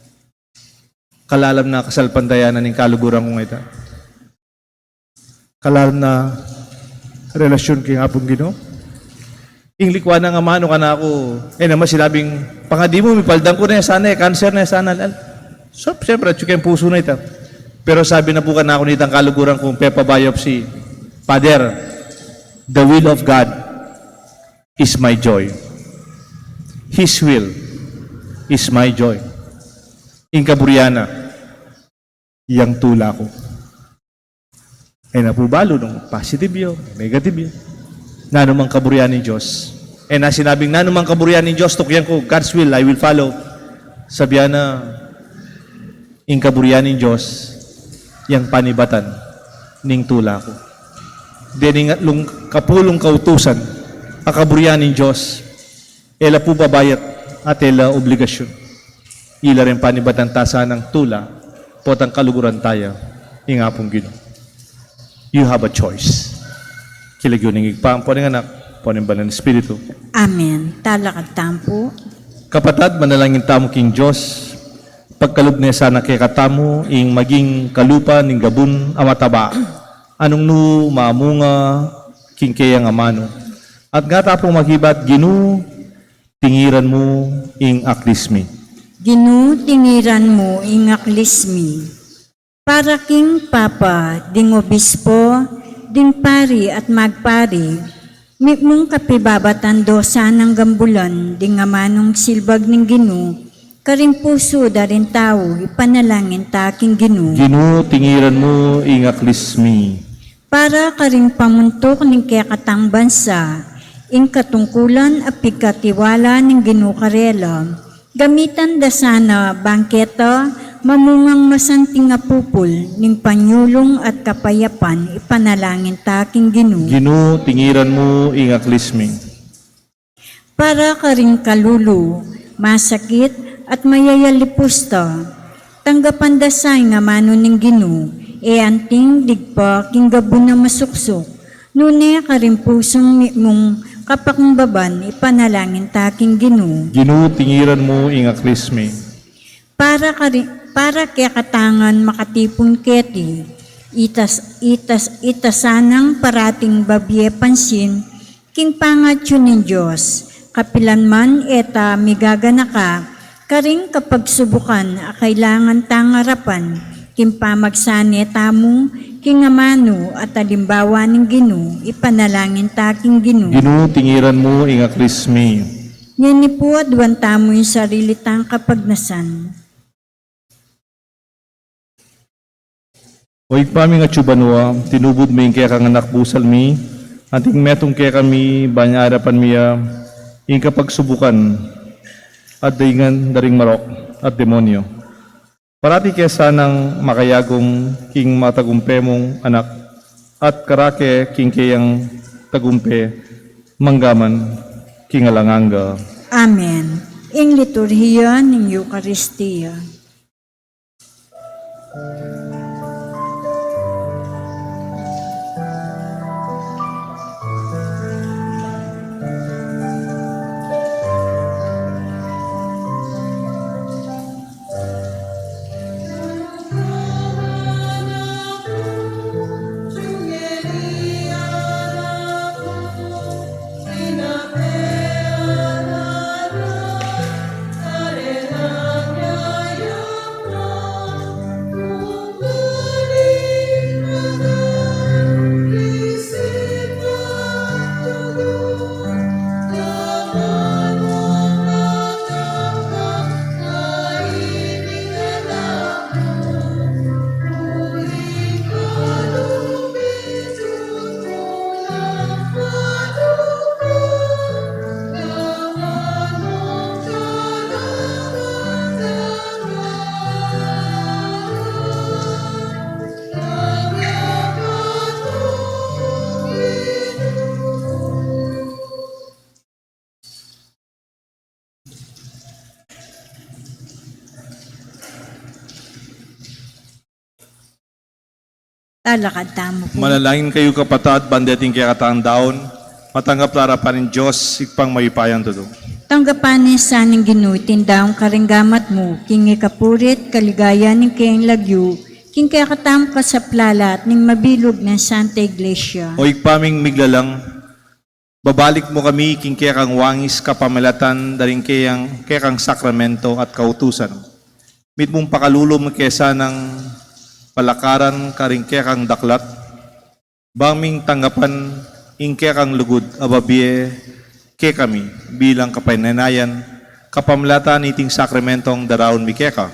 Kalalam na kasalpantayanan ning kaluguran kung ita. Kalalam na relasyun king Apung Ginu. Ing likwa nang amanu kanaku, e naman sinabing, "Pangadi mu, mipaldan ku ne sana, e, cancer ne sana." So, siyempre, atyu keng pusu na ita. Pero sabi na pu kanaku nitang kaluguran kung pepa-biopsy, "Father, the will of God is my joy. His will is my joy." Ing kaburian na, yang tula ku. E na pu balu nung positive yu, negative yu. Nanu mang kaburian ning Dios. E na sinabing, "Nanu mang kaburian ning Dios, tukyan ku, God's will, I will follow." Sabian na, "Ing kaburian ning Dios, yang panibatan ning tula ku." Dening atlung kapulung kautusan a kaburian ning Dios, e la pu babayat at e la obligasyun. Ila reng panibatan ta sanang tula, potang kaluguran ta ya ning Apung Ginu. You have a choice. King lagyu ning Ibpa, ampo ning Anak, ampo ning Banal a Espiritu. Amen. Talakad tamu pu. Kapatad, manalangin tamu king Dios, pagkalub ne sana kekatamu ing maging kalupa ning gabun a mataba, a nung nu mamunga king keyang amanu. At nga ta pung makibat, Ginu, tingiran mu ing aklis mi. Ginu, tingiran mu ing aklis mi. Para king Papa, ding Obispo, ding pari at magpari, mitmung kapibabatan do sanang gambulan ding amanung silbag ning Ginu, karing pusu da ring tau, ipanalangin ta king Ginu. Ginu, tingiran mu ing aklis mi. Para karing pamuntuk ning kekatang bansa, ing katungkulan a pigkatiwala ning Ginu karela, gamitan da sana bang keta mamungang masanting a pupul ning panyulung at kapayapan, ipanalangin ta king Ginu. Ginu, tingiran mu ing aklis mi. Para karing kalulu, masakit, at mayayalipus ta, tanggapan da sa ing amanu ning Ginu, e anting digpa king gabun a masuksuk, nune karing pusung mitmung kapakumbaban, ipanalangin ta king Ginu. Ginu, tingiran mu ing aklis mi. Para kari-, para kekatang makatipun keti, itas, itas, ita sanang parating babie pansin king pangatyu ning Dios, kapilan man e ta migaganaka karing kapagsubukan a kailangan tang arapan, king pamagsane tamu king amanu at alimbawa ning Ginu, ipanalangin ta king Ginu. Ginu, tingiran mu ing aklis mi. Ngeni pu, aduan tamu ing sarili tang kapagnasan. O Ibpa mi, ing atsu banua, tinubud mu ing kekang anak busal mi, anting metung kekami, ban arapan mi ya ing kapagsubukan a daingan da ring marok at demonyo. Parati ke sanang makayagum king matagumpe mung anak, at karake king keyang tagumpe manggaman king alang angga. Amen. Ing liturhiya ning Eukaristia. Alakad tamu pu. Manalangin kayu, kapatad, ban deting kekatang daun matanggap la arapan ning Dios, Ibpang mayupayang tutu. Tanggapan na sa ning Ginu iting daun karing gamat mu, king ikapuri't kaligayan ning keyang lagyu, king kekatamung kasaplalan at ning mabilug nang Santa Iglesia. O Ibpa ming miglalang, babalik mu kami king kekang wangis kapamilatan da ring keyang, kekang sakramento at kautusan. Mitmung pakalulu mu ke sanang palakaran karing kekang daklat, bang ming tanggapan ing kekang lugud a bibie kekami bilang kapanenayan, kapamilatan niting sakramentong daraun mi keka.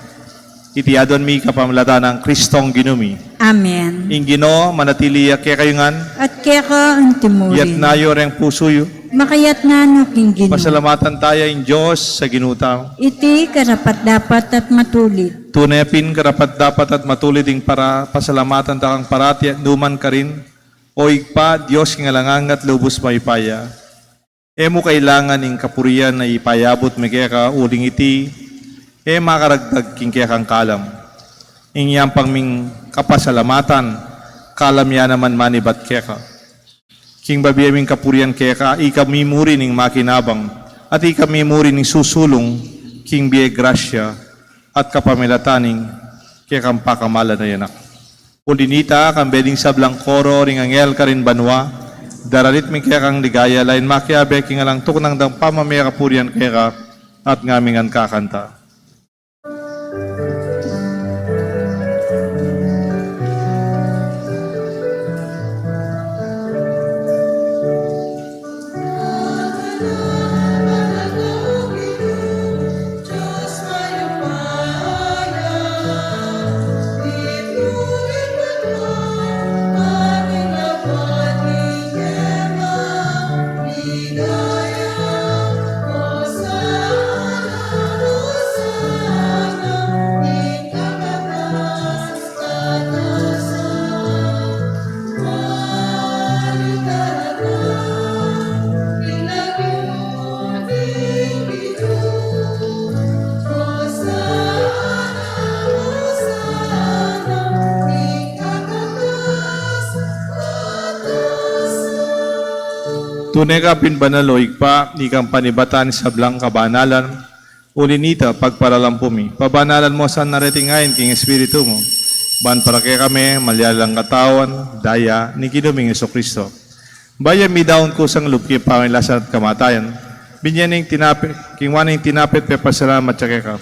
Iti aduan mi kapamilatan nang Kristong Ginu mi. Amen. Ing Ginu manatili ya kekayu ngan. At keka antimurin. Iyatas yu reng pusu yu. Makayatas na no king Ginu. Pasalamatan taya ing Dios a Ginu tamu. Iti karapat-dapat at matulid. Tune pin karapat-dapat at matulid ing para pasalamatan da kang parati at nukarin man, O Ibpa, Dios king alang angga at lubus mayupaya. E mu kailangan ing kapurian a ipayabut mi keka, uling iti e makaragdag king kekang kalam. Ing yampang ming kapasalamatan, kalam ya naman manibat keka. King bibie ming kapurian keka, ikami mu rin ing makinabang, at ikami mu rin ing susulung king bie grasya at kapamilatan ning kekang pakamalan a Anak. Uli nita, kambe ding sablang koro ring anghel karin banua, daralit mi kekang ligaya, lain makiabe king alang tuknang dang pamamie kapurian keka, at ngaming ngan kakanta. Tune ka pin banal, o Ibpa, ikang panibatan ing sablang kabanalan. Uli nita, pagparalampu mi, pabanalan mu sa na reting ain king Espiritu mu, ban para kekami malyari lang katawan, daya, ning Ginu ming Jesucristo. Bayu mi daun kusang lub king pamagkasakit at kamatayan, binye ne ing tinape, kinua ne ing tinape at pepasalamat ya keka,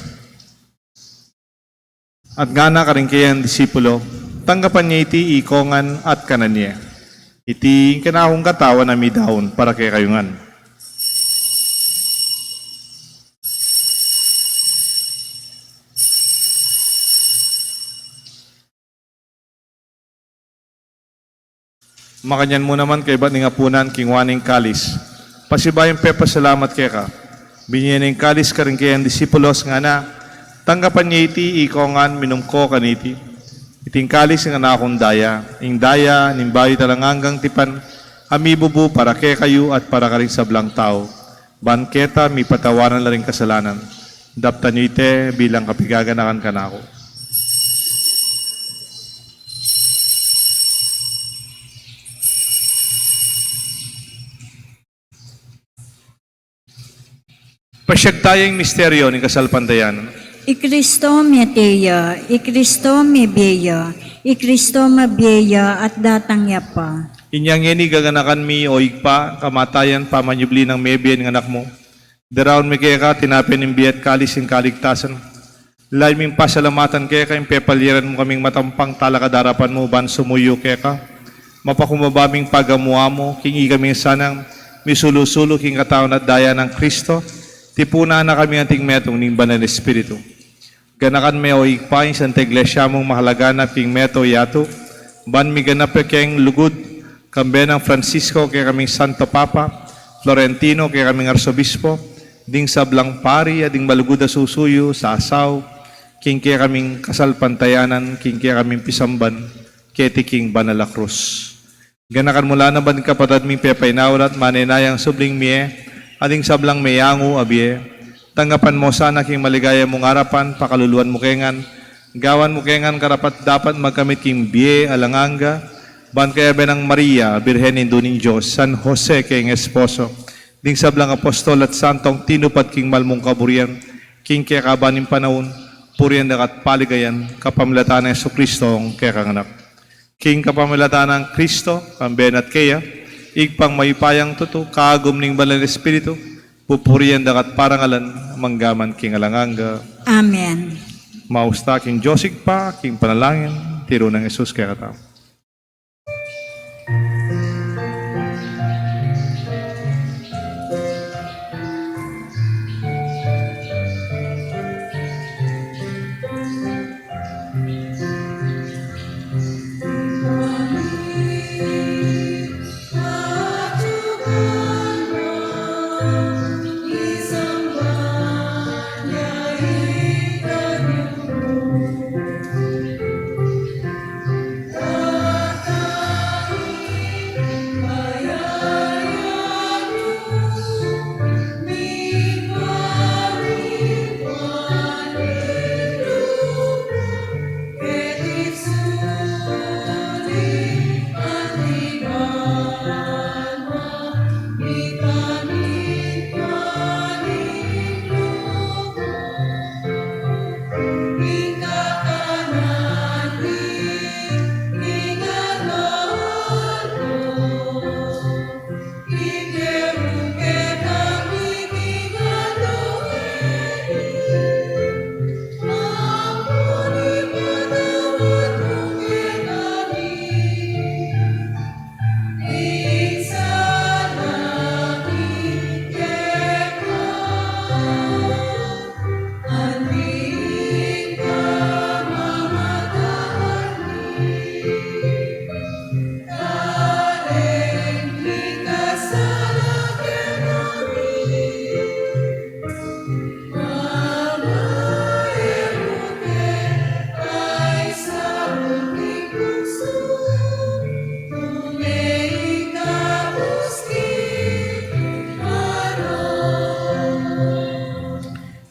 at ngana karing keyang disipulo, tanggapan ye iti ikongan at kanan ye. Iti ing kanakung katawan a midaun para kekayu ngan. Makanyan mu naman kaybat ning apunan, kinua ne ing kalis, pasibayu yang pepasalamat keka, binye ne ing kalis karing keyang disipulos, ngana, tanggapan ye iti ikongan, minum ko kaniti. Iti ing kalis ning kanakung daya, ing daya ning bayu at alang anggang tipan, a mibubu para kekayu at para karing sablang tau, ban keta mipatawanan la ring kasalanan. Daptan yu iti bilang kapigaganakan kanaku. Pasiag taya ing misteryo ning kasalpantayanan. I Kristo mete ya, i Kristo mebie ya, i Kristo mabie ya, at datang ya pa. Inya ngeni gaganakan mi, o Ibpa, kamatayan, pamanyubli nang mebie ning Anak mu. Daraun mi keka tinape ning bie at kalis ning kaligtasan. Lalu ming pasalamatan keka ing pepalyaran mu kaming matampang talakad king arapan mu ban sumuyu keka. Mapakumbaba ming pagamu-amu king ikami sanang misulu-sulu king katawan at daya nang Kristo, tipunan na kami anting metung ning Banal Espiritu. Ganakan me, o Ibpa, ing Santa Iglesia mung makalaganap king meto yatu, ban miganap ya keng lugud, kambe nang Francisco kekaming Santo Papa, Florentino kekaming Arsobispo, ding sablang pari at ding malugud a susuyu, sasau, king kekaming kasalpantayanan, king kekaming pisamban keti king banal a krus. Ganakan mu la naman ding kapatad ming pepainawa at manenayang subling mie, at ding sablang meyangu a bie. Tanggapan mu sana king maligaya mung arapan, pakaluluan mu ke ngan, Gawan mu kami ngan karapat-dapat magkamit king bie alang angga, ban kayabe nang Maria, Birhen Indu ning Dios, San Jose king esposo, ding sablang apostol at santong tinupad king mal mung kaburian, king kekaban ning panaun, purian da ka at paligayan, kapamilatan nang Jesucristo, kekang Anak. King kapamilatan nang Kristo, kambe na at keya, Ibpang mayupayang tutu, kagum ning Banal Espiritu, pupurian da ka at parangalan, mangga man king alang angga. Amen. Maus ta king Dios Ibpa, king panalangin, tiru nang Jesus kekatamu.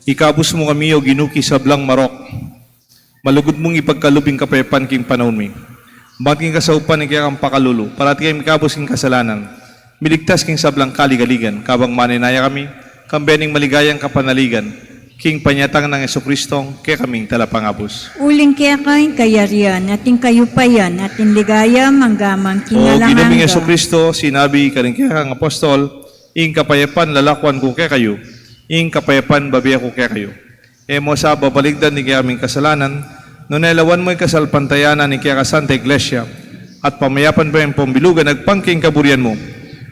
Ikabus mu kami, O Ginu, king sablang marok. Malugud mung ipagkalub ing kapayapan king panaun mi. Ban king kasaupan ning kekang pakalulu, parati kaming mikabus king kasalanan, miligtas king sablang kaligaligan, kabang manenaya kami, kambe ning maligayang kapanaligan, king panyatang nang Jesucristo, kekaming Talapangabus. Uling keka ing kayarian, at ing kayupayan, at ing ligaya, mangga man king alang angga. O Ginu ming Jesucristo, sinabi karing kekang apostol, ing kapayapan lalakwan ku kekayu, ing kapayapan bibie ku kekayu. E mu sa babaligdan ding kekaming kasalanan, nune lawan mu ing kasalpantayanan ning keka Santa Iglesia, at pamayapan pa yang pambilugan agpang king kaburian mu.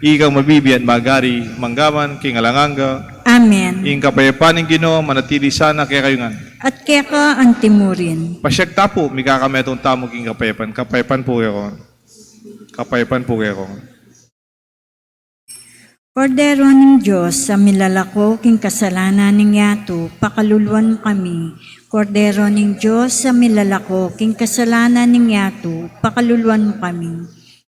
Ikang mabibie at magari, mangga man king alang angga. Amen. Ing kapayapan ning Ginu manatili sana kekayu ngan. At keka antimurin. Pasiag ta pu, mikakametung tamu king kapayapan. Kapayapan pu kekongan. Kapayapan pu kekongan. Kordero ning Dios, a milalako king kasalanan ning yatu, pakaluluan mu kami. Kordero ning Dios, a milalako king kasalanan ning yatu, pakaluluan mu kami.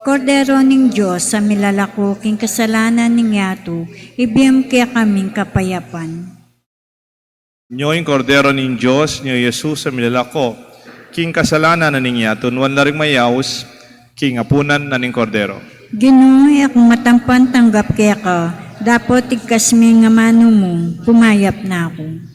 Kordero ning Dios, a milalako king kasalanan ning yatu, ibie mu kekaming kapayapan. Nyo ing Kordero ning Dios, nyo i Jesus a milalako king kasalanan na ning yatu, nuan la ring mayaus king apunan na ning Kordero. Ginu, e ku matampan tanggap keka, dapot igkas me ing amanu mu, kumayap na ku.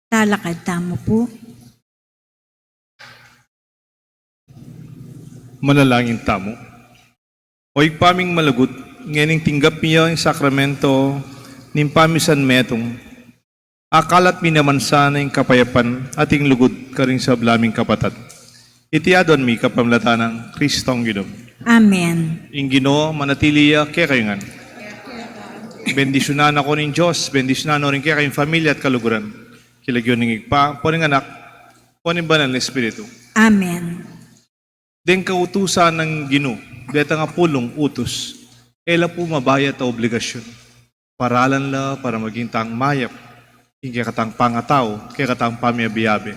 Talakad tamu pu. Manalangin tamu. O Ibpa ming malugud, ngening tinggap mi ya ing sakramento ning pamisanmetung, akalat mi naman sana ing kapayapan at ing lugud karing sabla ming kapatad. Iti aduan mi kapamilatan nang Kristong Ginu mi. Amen. Ing Ginu manatili ya kekayu ngan. Bendisyunan na ko ning Dios, bendisyunan no ring kekayung familia at kaluguran. King lagyu ning Ibpa, ampo ning Anak, ampo ning Banal a Espiritu. Amen. Deng kautusan nang Ginu, detang apulung utus, e la pu mabayat a obligasyun. Paralan la para maging tang mayap ing kekatang pangatau, kekatang pamiabe-abe.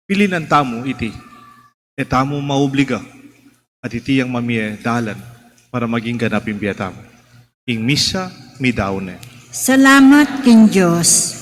Pilinan tamu iti, e tamu maobliga, at iti yang mamie dalan para maging ganap ing bie tamu. Ing misa midaun ne. Salamat king Dios.